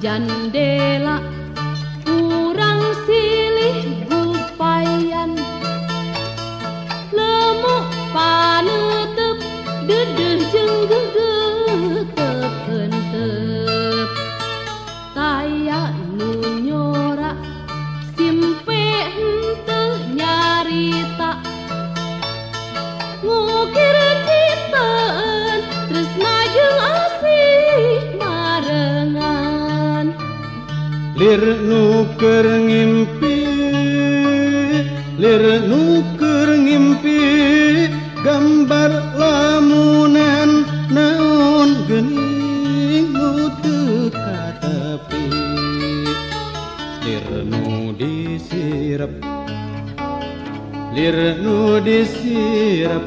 jandela urang silih gupayan lemuk panetep dedeh jeung gegetep hentep taya nu nyora simpe henteu nyarita ngukir ciptaan tresna jeung asih marengan. Lir nu keur ngimpi, lir nu keur ngimpi, gambar lamunan naon geuning nu teu katepi. Lir nu disirep, lir nu disirep,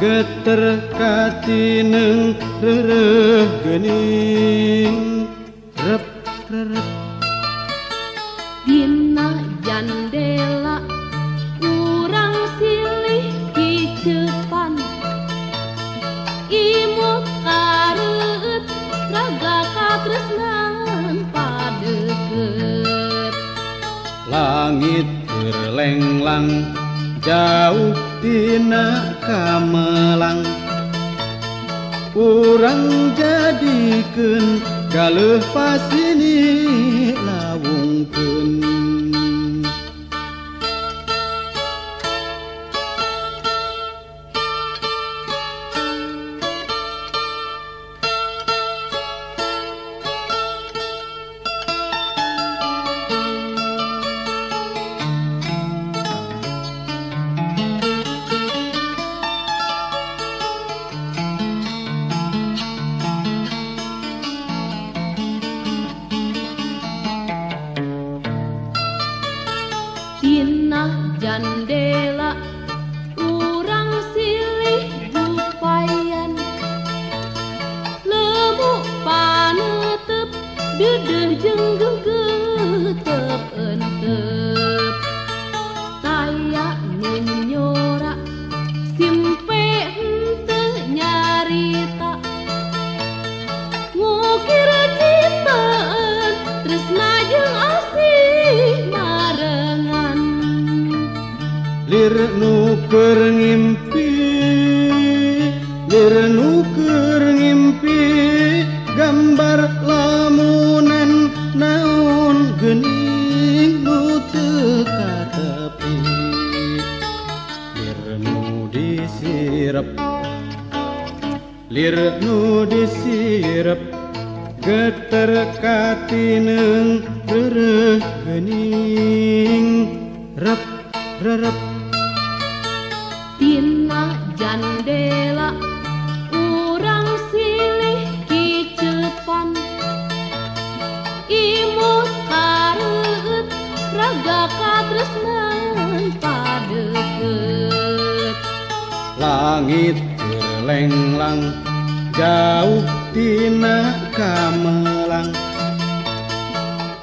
geter katineng reureuh geuning rep rerep. Dina jandela urang silih kicepan imut kareueut raga katresnan padeukeut. Langit keur lenglang jauh tina kamelang, urang jadikeun galeuh pasini lawungkeun. Dina jandela urang silih gupayan lemuk panetep dedeh jeung gegetep entep taya nu nyora simpe henteu nyarita ngukir ciptaan tresna jeung asih marengan. Lir nu keur ngimpi, lir nu keur ngimpi, gambar lamunan naon geuning nu teu katepi. Lir nu disirep, lir nu disirep, geter katineng reureuh geuning rep rerep. Dina jandela urang silih kicepan imut kareueut raga katresnan padeukeut. Langit keur lenglang jauh tina kamelang,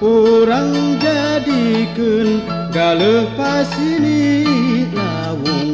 urang jadikeun galeuh pasini lawung.